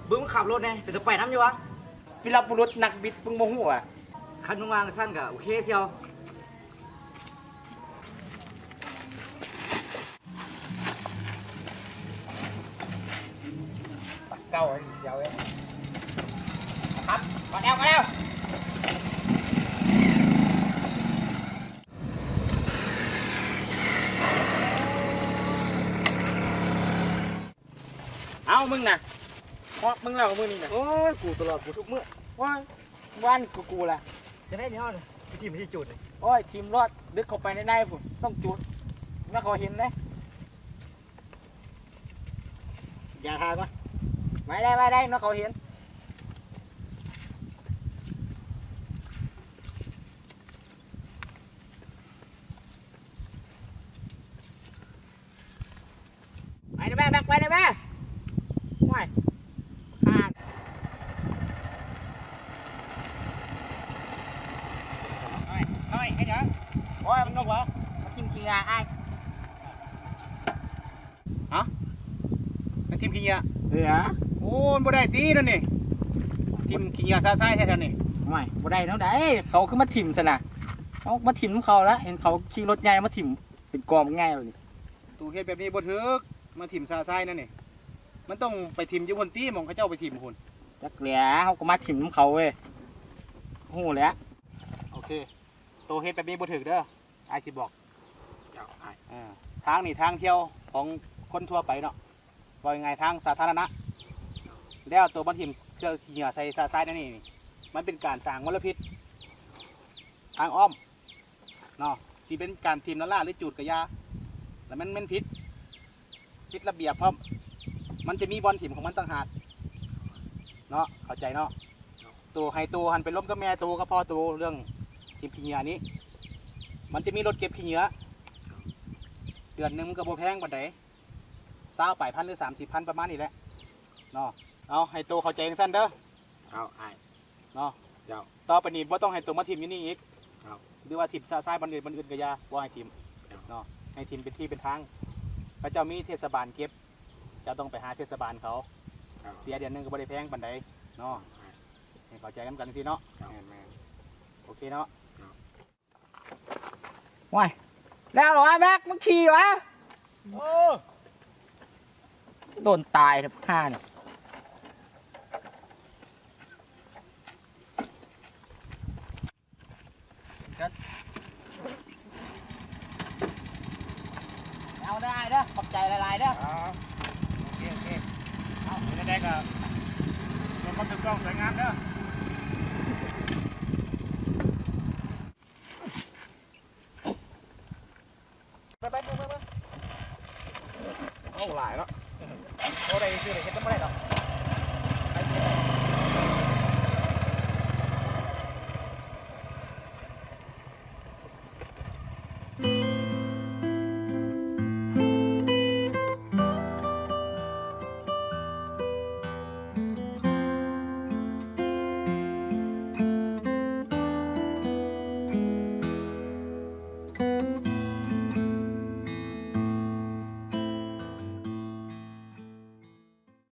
ເບິ່ງມັນຂັບລົດແດ່ ເປັນຕາໄປນຳຢູ່ຫວາ? ວິລະບຸລຸດນັກບິດ ມຶງບໍ່ຮູ້ຫວາ? ຄັນມຶງວ່າຊັ້ນກໍໂອເຄສ່ຽວ. ປາກເກົ້າອັນນີ້ສ່ຽວເອີຍ ຄັບ ມາແລ້ວ ມາແລ້ວ. ເອົາ ມຶງນະ ຮອບມຶງແລ້ວມື້ນີ້ນະ. ໂອ້ຍ ກູຕະຫຼອດ ກູທຸກມື້. ໂອ້ຍ ວານກູ ກູລະ. ຈະໄດ້ແນວນີ້ ໄປຖິ້ມທີ່ຈູດນີ້. ໂອ້ຍ ຖິ້ມໂລດ ດຶກເຂົ້າໄປໃນໃນພຸ້ນ ຕ້ອງຈູດ ແລ້ວເຂົາເຫັນເດ້. ຢ່າຖ້າກ່ອນ ໄວ້ໄດ້ ໄວ້ໄດ້ ນອກເຂົາເຫັນ. ໄປເດ້ແມ່ ແມັກ ໄປເດ້ແມ່. ໂອ້ຍ ຂາດ ນ້ອຍ ນ້ອຍ ເຮັດຫຍັງ? ໂອ້ຍ ມັນນົກຫວາ? ມາຖິ້ມຂີ້ເຫຍື້ອອ້າຍ. ຮະ? ມາຖິ້ມຂີ້ເຫຍື້ອ? ເອີ. ໂອ້ ມັນບໍ່ໄດ້ຕິແນວນີ້ ຖິ້ມຂີ້ເຫຍື້ອຊະຊາຍແທ້ໆນີ້. ໂອ້ຍ ບໍ່ໄດ້ແນວໃດ ເຂົາຄືມາຖິ້ມຊັ້ນນະ. ເອົາ ມາຖິ້ມນຳເຂົາລະ ເຫັນເຂົາຂີ່ລົດໃຫຍ່ມາຖິ້ມ ເປັນກອງບັກໃຫຍ່ແບບນີ້. ໂຕເຮັດແບບນີ້ບໍ່ຖືກ ມາຖິ້ມຊະຊາຍແນວນີ້ ມັນຕ້ອງໄປຖິ້ມຢູ່ພຸ້ນຕິ ໝ່ອງເຂົາເຈົ້າໄປຖິ້ມພຸ້ນ. ຈັກແຫຼະ ເຮົາກໍມາຖິ້ມນຳເຂົາເວີຍ ຮູ້ແຫຼະ. ໂອເຄ ໂຕເຮັດແບບນີ້ບໍ່ຖືກເດີ ອ້າຍຊິບອກ. ເຈົ້າ ອ້າຍ. ເອີ ທາງນີ້ທາງທ່ຽວຂອງຄົນທົ່ວໄປເນາະ ເວົ້າງ່າຍໆ ທາງສາທາລະນະ ແລ້ວໂຕມາຖິ້ມເຄື່ອງຂີ້ເຫຍື້ອໃສ່ຊະຊາຍແນວນີ້ ມັນເປັນການສ້າງມົນລະພິດທາງອ້ອມ. ເນາະ ຊິເປັນການຖິ້ມລ້າໆ ຫຼື ຈູດກະຢ່າ ແລ້ວມັນ ມັນຜິດ ຜິດລະບຽບພ້ອມ. ມັນຈະມີບ່ອນຖິ້ມຂອງມັນຕ່າງຫາກເນາະ ເຂົ້າໃຈເນາະ. ໂຕໃຫ້ໂຕຫັ້ນໄປລົມກັບແມ່ໂຕກັບພໍ່ໂຕ ເລື່ອງຖິ້ມຂີ້ເຫຍື້ອນີ້ ມັນຈະມີລົດເກັບຂີ້ເຫຍື້ອ ເດືອນໜຶ່ງມັນກໍບໍ່ແພງປານໃດ ຊາວປາຍພັນ ຫຼື ສາມສິບພັນ ປະມານນີ້ແຫຼະເນາະ. ເອົາ ໃຫ້ໂຕເຂົ້າໃຈຈັ່ງຊັ້ນເດີ. ເອົາ ອ້າຍ ເນາະ. ເຈົ້າ. ຕໍ່ໄປນີ້ບໍ່ຕ້ອງໃຫ້ໂຕມາຖິ້ມຢູ່ນີ້ອີກ. ເຈົ້າ. ຫຼືວ່າຖິ້ມຊະຊາຍບ່ອນອື່ນ ບ່ອນອື່ນກໍຢ່າ ບໍ່ໃຫ້ຖິ້ມ. ເຈົ້າ. ເນາະ ໃຫ້ຖິ້ມເປັນທີ່ເປັນທາງ. ເຂົາເຈົ້າມີເທດສະບານເກັບ ເຈົ້າຕ້ອງໄປຫາເທດສະບານເຂົາ. ເຈົ້າ. ເສຍເດືອນໜຶ່ງກໍບໍ່ໄດ້ແພງປານໃດເນາະ. ເຈົ້າ. ໃຫ້ເຂົ້າໃຈນຳກັນຈັ່ງຊີ້ເນາະ. ເຈົ້າ. ແມ່ນໆ. ໂອເຄເນາະ. ເຈົ້າ. ໂອ້ຍ ແລ້ວເຫລອວະ ແມັກ ມຶງຂີ່ຫວາ? ໂອ້ ໂດນຕາຍແທ້ ພາກນີ້. ເອົາເດີອ້າຍເດີ ຂອບໃຈຫຼາຍໆເດີ. ອໍ ໂອເຄ ໂອເຄ. ເອົາ ເປັນຈັ່ງໃດກໍມີຄວາມຖືກຕ້ອງສວຍງາມເດີ.